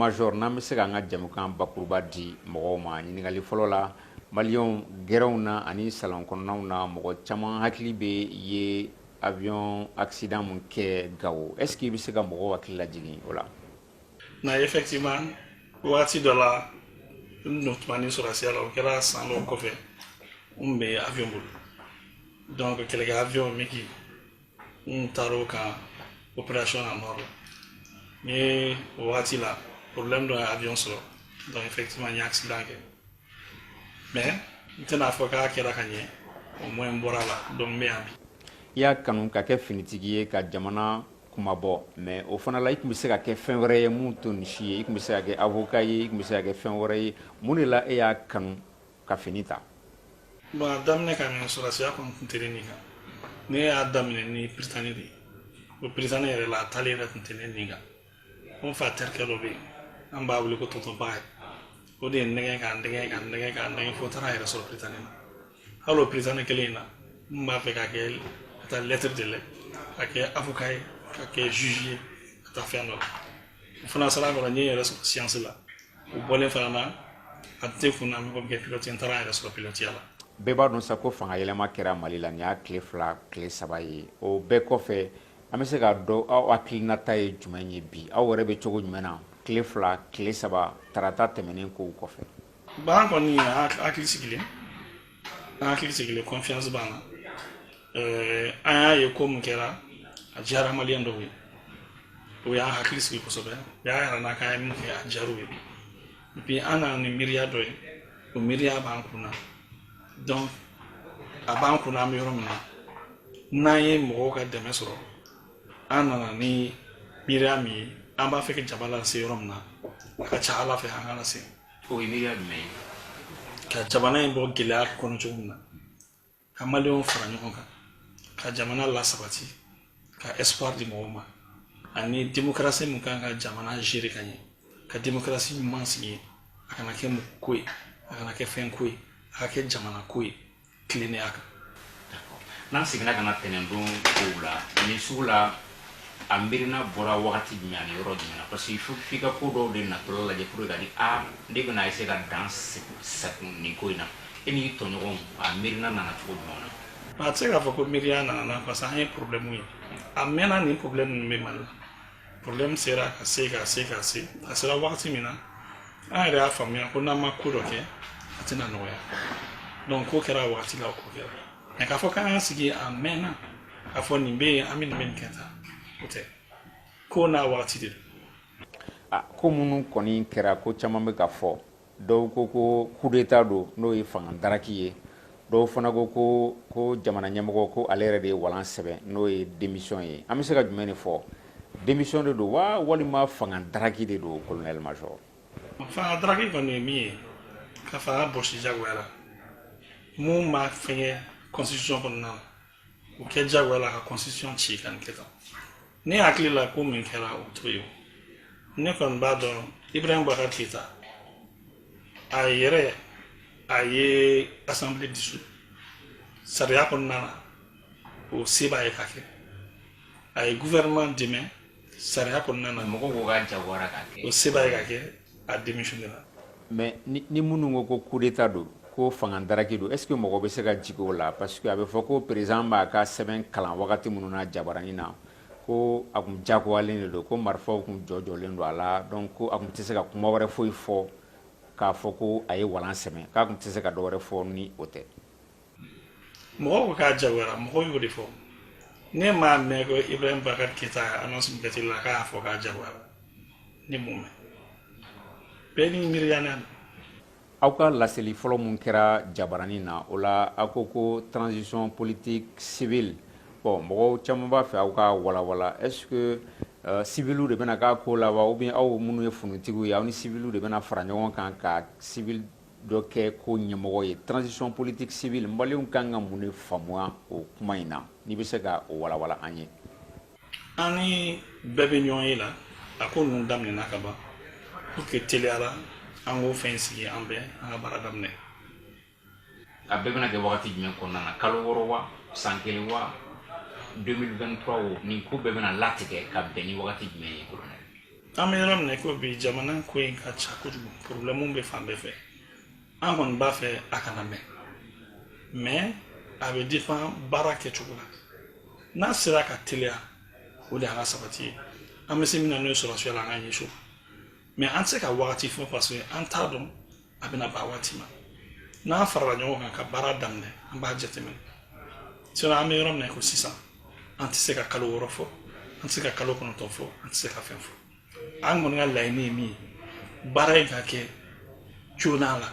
Major, n'an bɛ se k'an ka jamukan bakuruba di mɔgɔw ma, ɲininkali fɔlɔ la, maliyɛnw gɛrɛnw na ani salon kɔnɔnaw na, mɔgɔ caman hakili bɛ ye avion accident mun kɛ Gawo. Est ce que i bɛ se ka mɔgɔw hakili lajigin o la? Na, effectivement, wagati dɔ la, n dun tuma ni sɔrɔdasiya la, o kɛra san dɔw kɔfɛ, n bɛ avion bolo. Donc kɛlɛkɛ avion MiG, n taara o kan opération na nord la. N ye o wagati la, problème dɔ ye avion sɔrɔ. Donc effectivement, n ye accident kɛ, mais n tɛna fɔ k'a kɛra ka ɲɛ. Au moins n bɔra la, donc n bɛ yan bi. I y'a kanu ka kɛ finitigi ye ka jamana kumabɔ, mais o fana la, i tun bɛ se ka kɛ fɛn wɛrɛ ye mun to nin si ye. I tun bɛ se ka kɛ avocat ye, i tun bɛ se ka kɛ fɛn wɛrɛ ye. Mun de la e y'a kanu ka fini ta? Bon, a daminɛ ka minɛ, sɔrɔdasiya kɔni tun tɛ ne nin kan. Ne y'a daminɛ ni Prytanée de ye. O Prytanée yɛrɛ la, a taalen yɛrɛ tun tɛ ne nin kan. N fa terikɛ dɔ bɛ yen, an b'a wele ko tonton Baga ye. O de ye n nɛgɛn, k'a nɛgɛn, k'a nɛgɛn, k'a nɛgɛn, fo taara a yɛrɛ sɔrɔ Prytanée na. Hali o Prytanée kelen in na, n b'a fɛ ka kɛ, ka taa lettre de lɛ, ka kɛ avocat ye, ka kɛ juge ye, ka taa fɛn dɔ la. O fana sara kɔrɔ, n ye n yɛrɛ sɔrɔ science la. O bɔlen fana na, a tɛ kun na, n bɛ kɛ pilote, n taara n yɛrɛ sɔrɔ pilote ya la. Bɛɛ b'a dɔn sa ko fanga yɛlɛma kɛra Mali la. Nin y'a tile 2, tile 3 ye. O bɛɛ kɔfɛ, an bɛ se k'a dɔn aw hakilinata ye jumɛn ye bi? Aw yɛrɛ bɛ cogo jumɛn na tile 2, tile 3, tarata tɛmɛnen kow kɔfɛ? Bon, an kɔni hakili sigilen, an hakili sigilen, confiance b'an na. An y'a ye ko mun kɛra, a diyara maliyɛn dɔw ye, o y'an hakili sigi kosɛbɛ. O y'a yira n'a k'an ye min kɛ, a diyara u ye. Et puis an nana ni miiriya dɔ ye, o miiriya b'an kun na. Donc a b'an kun na, an bɛ yɔrɔ min na, n'an ye mɔgɔw ka dɛmɛ sɔrɔ, an nana ni miiriya min ye, an b'a fɛ ka jama lase yɔrɔ min na, a ka ca Ala fɛ, an ka lase. O ye miiriya jumɛn ye? Ka jamana in bɔ gɛlɛya kɔnɔ cogo min na, ka maliyɛnw fara ɲɔgɔn kan, ka jamana lasabati, ka espoir di mɔgɔw ma, ani démocratie min kan ka jamana gérer ka ɲɛ, ka démocratie ɲuman sigi, a kana kɛ mɔgɔ ko ye, a kana kɛ fɛn ko ye, a ka kɛ jamana ko ye tilennenya kan. N'an seginna ka na tɛnɛndon kow la, nin sugu la, a miirina bɔra wagati jumɛn ani yɔrɔ jumɛn na? Parce que il faut f'i ka ko dɔw de natɔla lajɛ pour que ka di a ne bɛna essayer ka dan sigi nin ko in na. E n'i tɔɲɔgɔnw, a miirina nana cogo jumɛn na? A tɛ se k'a fɔ ko miiriya nana na, parce que an ye problème ye, a mɛnna. Nin problème ninnu bɛ Mali la. Problème sera ka se, ka se, ka se, a sera wagati min na, an yɛrɛ y'a faamuya ko n'an ma ko dɔ kɛ, a tɛna nɔgɔya. Donc ko kɛra a wagati la, o ko kɛra. Mais k'a fɔ k'an y'an sigi a mɛnna k'a fɔ nin bɛ yen, an bɛ nin bɛ nin kɛ tan, o tɛ. Ko n'a wagati de don. A ko minnu kɔni kɛra, ko caman bɛ ka fɔ. Dɔw ko ko coup d'état don, n'o ye fanga daraki ye. Dɔw fana ko ko jamana ɲɛmɔgɔ ko ale yɛrɛ de ye walan sɛbɛn, n'o ye démission ye. An bɛ se ka jumɛn de fɔ? Démission de don wa, walima fanga daraki de don, colonel major? Fanga daraki kɔni ye min ye, ka fanga bɔsi jagoya la, mun ma fɛngɛ constitution kɔnɔna na, o kɛ jagoya la ka constitution ci ka nin kɛ tan. Ne hakili la, ko min kɛra, o t'o ye. Ne kɔni b'a dɔn, Ibrahim Boubacar Keïta, a yɛrɛ a ye assemblée dissous sariya kɔnɔna na, o se b'a ye ka kɛ. A ye gouvernement dɛmɛ sariya kɔnɔna na. Mɔgɔw ko k'a jagoyara k'a kɛ. O se b'a ye ka kɛ, a démissionné la. Mais ni minnu ko ko coup d'état don, ko fanga daraki don, est ce que mɔgɔ bɛ se ka jigin o la? Parce que a bɛ fɔ ko président b'a ka sɛbɛn kalan wagati minnu na jabaranin na, ko a kun jagoyalen de don, ko marifaw kun jɔ jɔlen don a la. Donc ko a kun tɛ se ka kuma wɛrɛ foyi fɔ k'a fɔ ko a ye walan sɛmɛ, k'a kun tɛ se ka dɔ wɛrɛ fɔ ni o tɛ. Mɔgɔw ko k'a jagoyara, mɔgɔw y'o de fɔ. Ne m'a mɛn ko Ibrahim Boubacar Keïta annonce min kɛ télé la, k'a y'a fɔ k'a jagoyara. Ne m'o mɛn. Bɛɛ n'i miiriya n'a don. Aw ka laseli fɔlɔ mun kɛra jabaranin na, o la aw ko ko transition politique civile. Bon, mɔgɔw caman b'a fɛ aw ka walawala. Est ce que civiliw de bɛna k'a ko la wa, ou bien aw minnu ye funutigiw ye, aw ni civiliw de bɛna fara ɲɔgɔn kan ka civil dɔ kɛ ko ɲɛmɔgɔ ye? Transition politique civile, maliyɛnw kan ka mun de faamuya o kuma in na? N'i bɛ se ka o walawala an ye. An ni bɛɛ bɛ ɲɔgɔn ye la, a ko ninnu daminɛna ka ban pour que teliya la, an k'o fɛn sigi, an bɛɛ an ka baara daminɛ. A bɛɛ bɛna kɛ wagati jumɛn kɔnɔna na? Kalo 6 wa, san kelen wa, 2023 o, nin ko bɛɛ bɛna latigɛ ka bɛn ni wagati jumɛn ye, colonel? An bɛ yɔrɔ min na i ko bi, jamana ko in ka ca kojugu, problème bɛ fan bɛɛ fɛ. An kɔni b'a fɛ a kana mɛn, mais a bɛ dépend baara kɛcogo la. N'a sera ka teliya, o de y'an ka sabati ye. An bɛ se min na, n'o ye sɔrɔsiya la, an ka ɲɛsin o ma. Mais an tɛ se ka wagati fɔ, parce que an t'a dɔn a bɛna ban waati ma. N'an farala ɲɔgɔn kan ka baara daminɛ, an b'a jateminɛ. Sinon an bɛ yɔrɔ min na i ko sisan, an tɛ se ka kalo 6 fɔ, an tɛ se ka kalo 9 fɔ, an tɛ se ka fɛn fɔ. An kɔni ka laɲini ye min ye, baara in ka kɛ joona la,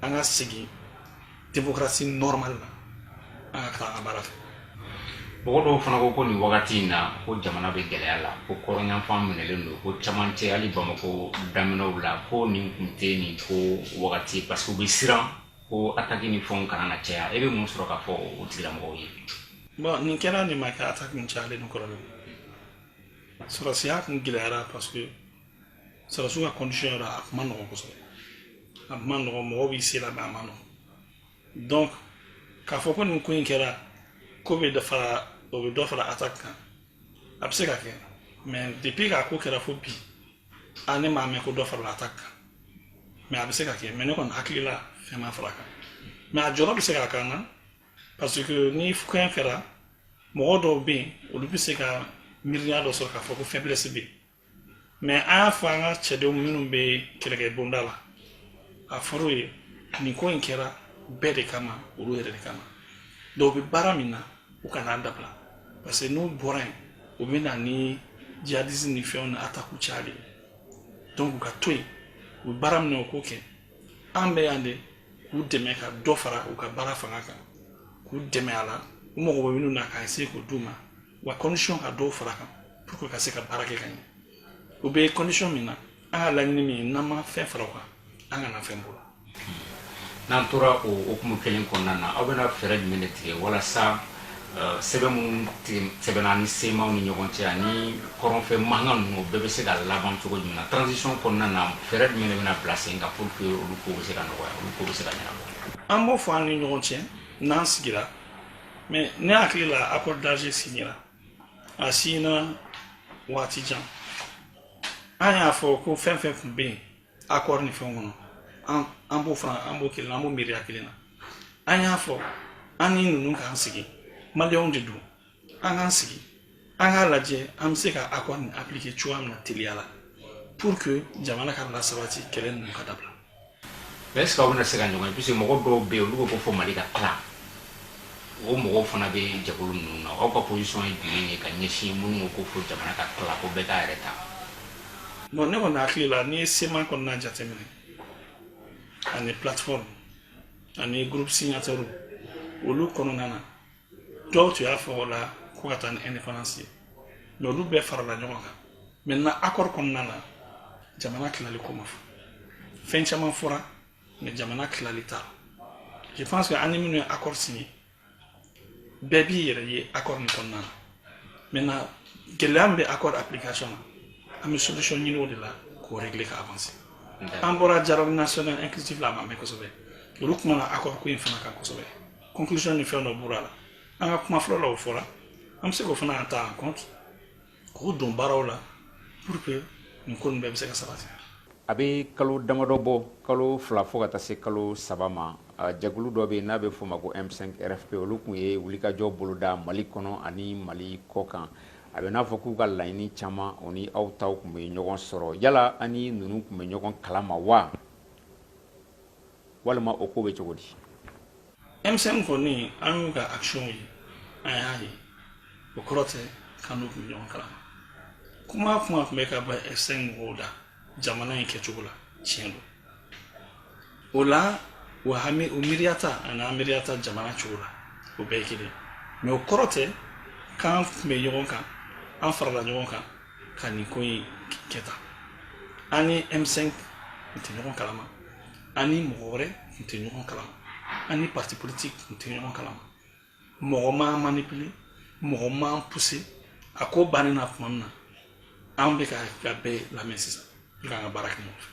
an ka segin démocratie normale la, an ka taa an ka baara fɛ. Mɔgɔ dɔw fana ko ko nin wagati in na, ko jamana bɛ gɛlɛya la, ko kɔrɔnyanfan minɛlen don, ko camancɛ, hali Bamakɔ daminɛw la, ko nin kun tɛ nin ko wagati, parce que u bɛ siran ko attaque ni fɛnw kana na caya. E bɛ mun sɔrɔ k'a fɔ o tigilamɔgɔw ye? Bon, nin kɛra, nin ma kɛ, attaque nin cayalen ni kɔrɔlen. Sɔrɔsiya kun gɛlɛyara, parce que sɔrɔsiw ka condition yɔrɔ, a kun ma nɔgɔn kosɛbɛ, a kun ma nɔgɔn. Mɔgɔw b'i se la, mais a ma nɔgɔn. Donc k'a fɔ ko nin ko in kɛra ko bɛ dɔ fara, o bɛ dɔ fara attaque kan, a bɛ se ka kɛ. Mais depuis k'a ko kɛra fo bi, a ne m'a mɛn ko dɔ farala attaque kan. Mais a bɛ se ka kɛ, mais ne kɔni hakili la, fɛn ma fara a kan. Mais a jɔrɔ bɛ se ka k'an na, parce que ni fɛn kɛra, mɔgɔ dɔw bɛ yen, olu bɛ se ka miiriya dɔ sɔrɔ k'a fɔ ko faiblesse bɛ yen. Mais an y'a fɔ an ka cɛdenw minnu bɛ kɛlɛkɛ bonda la, a fɔr'u ye, nin ko in kɛra bɛɛ de kama, olu yɛrɛ de kama. Dɔw bɛ baara min na, u kana dabila, parce que n'u bɔra yen, u bɛ na ni djihadisme ni fɛnw ni attaque cayali. Donc u ka to yen, u bɛ baara min na, u k'o kɛ. An bɛ yan de k'u dɛmɛ ka dɔ fara u ka baara fanga kan, k'u dɛmɛ a la. U mago bɛ minnu na, k'a essayer k'o d'u ma wa condition ka dɔw fara kan pour que ka se ka baara kɛ ka ɲɛ. U bɛ condition min na, an ka laɲini min ye, n'an ma fɛn fara o kan, an kana fɛn bɔ. N'an tora o hukumu kelen kɔnɔna na, aw bɛna fɛɛrɛ jumɛn de tigɛ walasa sɛbɛn minnu sɛbɛnna ni CMA ni ɲɔgɔn cɛ ani kɔrɔnfɛ mankan ninnu, o bɛɛ bɛ se ka laban cogo jumɛn na? Transition kɔnɔna na, fɛɛrɛ jumɛn de bɛna bila sen kan pour que olu ko bɛ se ka nɔgɔya, olu ko bɛ se ka ɲɛnabɔ? An b'o fɔ an ni ɲɔgɔn cɛ n'an sigira. Mais ne hakili la, accord d'Alger signera, a signera waati jan. An y'a fɔ ko fɛn fɛn tun bɛ yen accord ni fɛnw kɔnɔ, an b'o fana, an b'o kelen na, an b'o miiriya kelen na. An y'a fɔ an ni ninnu k'an sigi, maliyɛnw de don, an k'an sigi, an k'a lajɛ an bɛ se ka accord nin appliquer cogoya min na teliya la, pour que jamana ka lasabati, kɛlɛ ninnu ka dabila. Mais est ce que aw bɛna se ka ɲɔgɔn ye? Puisque mɔgɔ dɔw bɛ yen, olu ko ko fo Mali ka tila. O mɔgɔw fana bɛ jɛkulu ninnu na. Aw ka position ye jumɛn ye ka ɲɛsin minnu ko ko fo jamana ka tila, ko bɛɛ k'a yɛrɛ ta? Bon, ne kɔni hakili la, n'i ye CMA kɔnɔna jateminɛ ani plateforme ani groupe signataire, olu kɔnɔna na, dɔw tun y'a fɔ o la ko ka taa ni indépendance ye, mais olu bɛɛ farala ɲɔgɔn kan. Maintenant, accord kɔnɔna na, jamana tilali ko ma fɔ. Fɛn caman fɔra, mais jamana tilali t'a la. Je pense que an ni minnu ye accord signé, bɛɛ b'i yɛrɛ ye accord nin kɔnɔna na. Maintenant, gɛlɛya min bɛ accord application na, an bɛ solution ɲini o de la k'o régler ka avancer. An bɔra dialogue national inclusif la, a ma mɛn kosɛbɛ, olu kumana accord ko in fana kan kosɛbɛ, conclusion ni fɛn dɔ bɔra a la. An ka kuma fɔlɔ la, o fɔra, an bɛ se k'o fana ta en compte k'o don baaraw la pour que nin ko ninnu bɛɛ bɛ se ka sabati. A bɛ kalo damadɔ bɔ, kalo 2 fo ka taa se kalo 3 ma, jɛkulu dɔ bɛ yen n'a bɛ f'o ma ko M5 RFP, olu tun ye wulikajɔ boloda Mali kɔnɔ ani Mali kɔ kan. A bɛ n'a fɔ k'u ka laɲini caman, o ni aw taw tun bɛ ɲɔgɔn sɔrɔ. Yala an ni ninnu tun bɛ ɲɔgɔn kalama wa, walima o ko bɛ cogo di? M5 kɔni, an y'u ka action ye, an y'a ye, o kɔrɔ tɛ k'an n'u tun bɛ ɲɔgɔn kalama. Kuma kuma tun bɛ ka bɔ M5 mɔgɔw da jamana in kɛcogo la, tiɲɛ don. O la, o hami, o miiriyata ani an miiriyata jamana cogo la, o bɛɛ ye kelen. Mais o kɔrɔ tɛ k'an tun bɛ ɲɔgɔn kan, an farala ɲɔgɔn kan ka nin ko in kɛ tan. An ni M5 tun tɛ ɲɔgɔn kalama, an ni mɔgɔ wɛrɛ tun tɛ ɲɔgɔn kalama, an ni parti politique tun tɛ ɲɔgɔn kalama. Mɔgɔ m'an manipuler, mɔgɔ m'an pousser. A ko bannen na tuma min na, an bɛ ka bɛɛ lamɛn sisan pour que an ka baara kɛ ɲɔgɔn fɛ.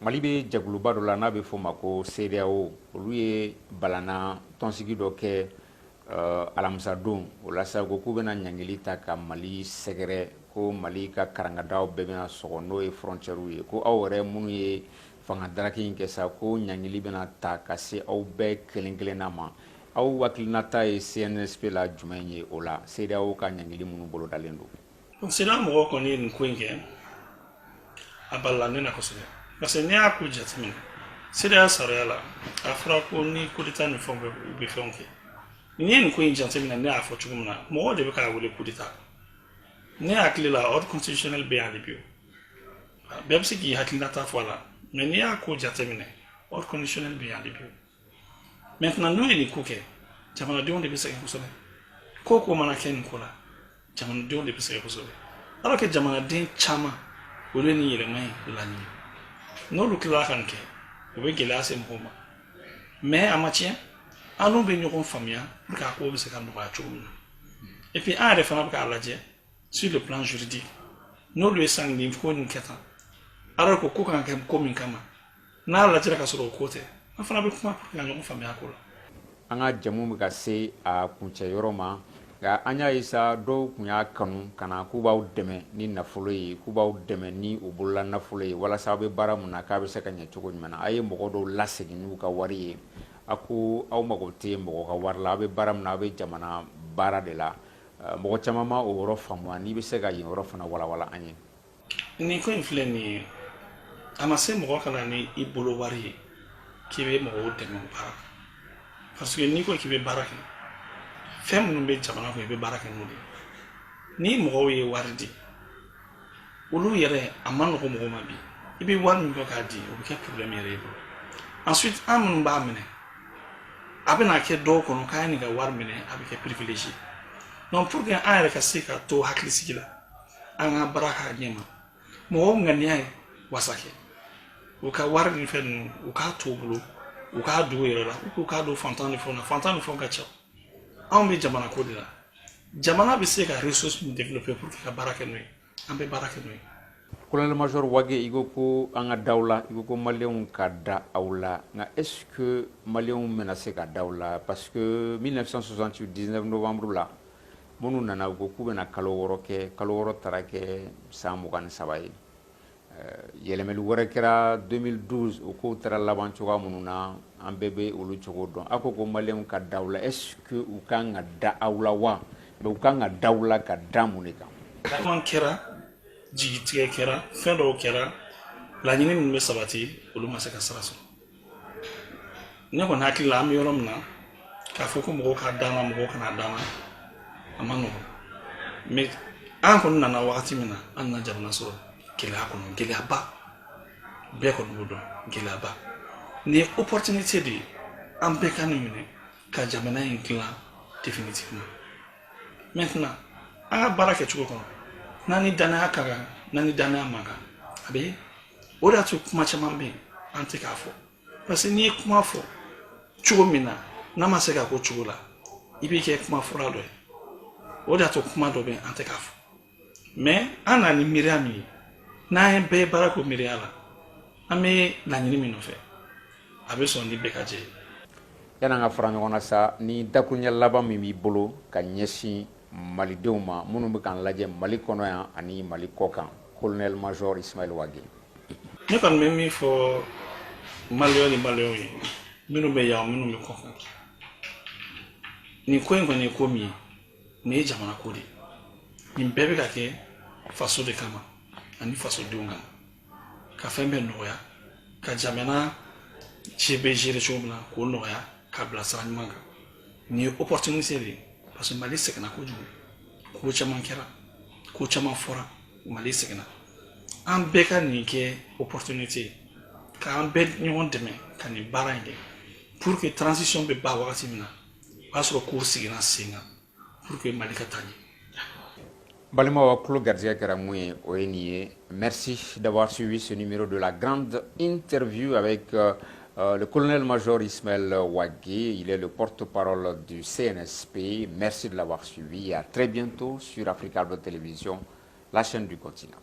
Mali bɛ jɛkuluba dɔ la n'a bɛ f'o ma ko CEDEAO. Olu ye balana tɔnsigi dɔ kɛ alamisadon. O la sa, ko k'u bɛna ɲangili ta ka Mali sɛgɛrɛ. Ko Ko Mali ka karangadaw bɛɛ bɛna sɔgɔ, n'o ye frontières ye. Ko aw yɛrɛ minnu ye fanga daraki in kɛ sa, ko ɲangili bɛna ta ka se aw bɛɛ kelen kelenna ma. Aw hakilinata ye CNSP la jumɛn ye o la, CEDEAO ka ɲangili minnu bolodalen don? CEDEAO mɔgɔw kɔni ye nin ko in kɛ, a balila ne na kosɛbɛ, parce que n'i y'a ko jateminɛ, CEDEAO sariya la, a fɔra ko ni coup d'état ni fɛnw bɛ, u bɛ fɛnw kɛ. N'i ye nin ko in jateminɛ, ne y'a fɔ cogo min na, mɔgɔw de bɛ k'a wele coup d'état. Ne hakili la, ordre constitutionnel bɛ yan hali bi. Bɛɛ bɛ se k'i hakilinata fɔ a la, mais n'i y'a ko jateminɛ, ordre constitutionnel bɛ yan hali bi. Maintenant, n'u ye nin ko kɛ, jamanadenw de bɛ sɛgɛn kosɛbɛ. Ko o ko mana kɛ nin ko la, jamanadenw de bɛ sɛgɛn kosɛbɛ, alors que jamanaden caman, olu ye nin yɛlɛma in laɲini. N'olu tilala ka nin kɛ, o bɛ gɛlɛya se mɔgɔw ma. Mais a ma tiɲɛ, an n'u bɛ ɲɔgɔn faamuya pour que a ko bɛ se ka nɔgɔya cogo min na. Et puis an yɛrɛ fana bɛ k'a lajɛ sur le plan juridique, n'olu ye san nin ko nin kɛ tan, alors que ko kan ka kɛ ko min kama, n'a lajɛra ka sɔrɔ o ko tɛ, an fana bɛ kuma pour que ka ɲɔgɔn faamuya ko la. An ka jamu bɛ ka se a kuncɛ yɔrɔ ma, nka an y'a ye sa, dɔw tun y'a kanu ka na k'u b'aw dɛmɛ ni nafolo ye, k'u b'aw dɛmɛ ni u bolola nafolo ye, walasa aw bɛ baara mun na, k'a bɛ se ka ɲɛ cogo jumɛn na. A ye mɔgɔ dɔw lasegin n'u ka wari ye. A ko aw mago tɛ mɔgɔ ka wari la, aw bɛ baara min na, aw bɛ jamana baara de la. Mɔgɔ caman ma o yɔrɔ faamuya. N'i bɛ se ka yen yɔrɔ fana walawala an ye. Nin ko in filɛ nin ye, a ma se mɔgɔ ka na ni i bolo wari ye k'i bɛ mɔgɔw dɛmɛ o baara, parce que n'i ko k'i bɛ baara kɛ, fɛn minnu bɛ jamana kɔnɔ, i bɛ baara kɛ n'o de ye. Ni mɔgɔw ye wari di, olu yɛrɛ, a ma nɔgɔ mɔgɔw ma bi. I bɛ wari min kɛ k'a di, o bɛ kɛ problème yɛrɛ ye bolo. Ensuite, an minnu b'a minɛ, a bɛna kɛ dɔw kɔnɔ k'an ye nin ka wari minɛ, a bɛ kɛ privilège. Donc pour que an yɛrɛ ka se ka to hakilisigi la, an ka baara k'a ɲɛ ma, mɔgɔw ŋaniya ye wasa kɛ, u ka wari ni fɛn ninnu, u k'a to u bolo, u k'a don u yɛrɛ la, u k'a don fantan ni fɛnw na. Fantan ni fɛnw ka ca. Anw bɛ jamana ko de la. Jamana bɛ se ka ressource min développer pour que ka baara kɛ n'o ye, an bɛ baara kɛ n'o ye. Colonel major Wagué, i ko ko an ka daw la, i ko ko maliyɛnw ka da aw la, nka est ce que maliyɛnw bɛna se ka da aw la? Parce que 1968, 19 novembre la, minnu nana, u ko k'u bɛna kalo 6 kɛ, kalo 6 taara kɛ san 23 ye. Yɛlɛmali wɛrɛ kɛra 2012, o kow taara laban cogoya minnu na, an bɛɛ bɛ olu cogo dɔn. Aw ko ko maliyɛnw ka da aw la, est ce que u kan ka da aw la wa? Mais u kan ka da aw la ka da mun de kan? Caman kɛra, jigitigɛ kɛra, fɛn dɔw kɛra, laɲini minnu bɛ sabati, olu ma se ka sira sɔrɔ. Ne kɔni hakili la, an bɛ yɔrɔ min na, k'a fɔ ko mɔgɔw ka d'an na, mɔgɔw kana d'an na, a ma nɔgɔn. Mais an kɔni nana wagati min na, an nana jamana sɔrɔ gɛlɛya kɔnɔ, gɛlɛyaba, bɛɛ kɔni b'o dɔn, gɛlɛyaba. Nin ye opportunité de ye, an bɛɛ ka nin minɛ ka jamana in dilan définitivement. Maintenant, an ka baara kɛcogo kɔnɔ, n'an ni danaya ka kan, n'an ni danaya man kan, a bɛ o de y'a to kuma caman bɛ yen, an tɛ k'a fɔ, parce que n'i ye kuma fɔ cogo min na, n'a ma se ka ko cogo la, i b'i kɛ kuma fɔla dɔ ye. O de y'a to kuma dɔ bɛ yen, an tɛ k'a fɔ. Mais an nana ni miiriya min ye, n'an ye bɛɛ baara k'o miiriya la, an bɛ laɲini min nɔfɛ, a bɛ sɔn ni bɛɛ ka jɛ ye. Yan'an ka fara ɲɔgɔn na sa, ni dakuruɲɛ laban min b'i bolo ka ɲɛsin malidenw ma minnu bɛ k'an lajɛ Mali kɔnɔ yan ani Mali kɔ kan, colonel major Ismaël Wagué. Ne kɔni bɛ min fɔ maliyɛn ni maliyɛnw ye, minnu bɛ yan, minnu bɛ kɔkan, nin ko in kɔni ye ko min ye, nin ye jamana ko de ye. Nin bɛɛ bɛ ka kɛ faso de kama ani fasodenw kama, ka fɛn bɛɛ nɔgɔya, ka jamana ci bɛ gérer cogo min na, k'o nɔgɔya, ka bila sira ɲuman kan. Nin ye opportunité de ye, parce que Mali sɛgɛnna kojugu, ko caman kɛra, ko caman fɔra, Mali sɛgɛnna. An bɛɛ ka nin kɛ opportunité ye k'an bɛɛ ɲɔgɔn dɛmɛ ka nin baara in kɛ, pour que transition bɛ ban wagati min na, o y'a sɔrɔ kow sigira sen kan pour que Mali ka taa ɲɛ. Balimaw, tulo garijɛgɛ kɛra mun ye, o ye nin ye. Merci d'avoir suivi ce numéro de la grande interview avec le colonel-major Ismaël Wagué. Il est le porte-parole du CNSP. Merci de l'avoir suivi et à très bientôt sur Africa Télévision, la chaîne du continent.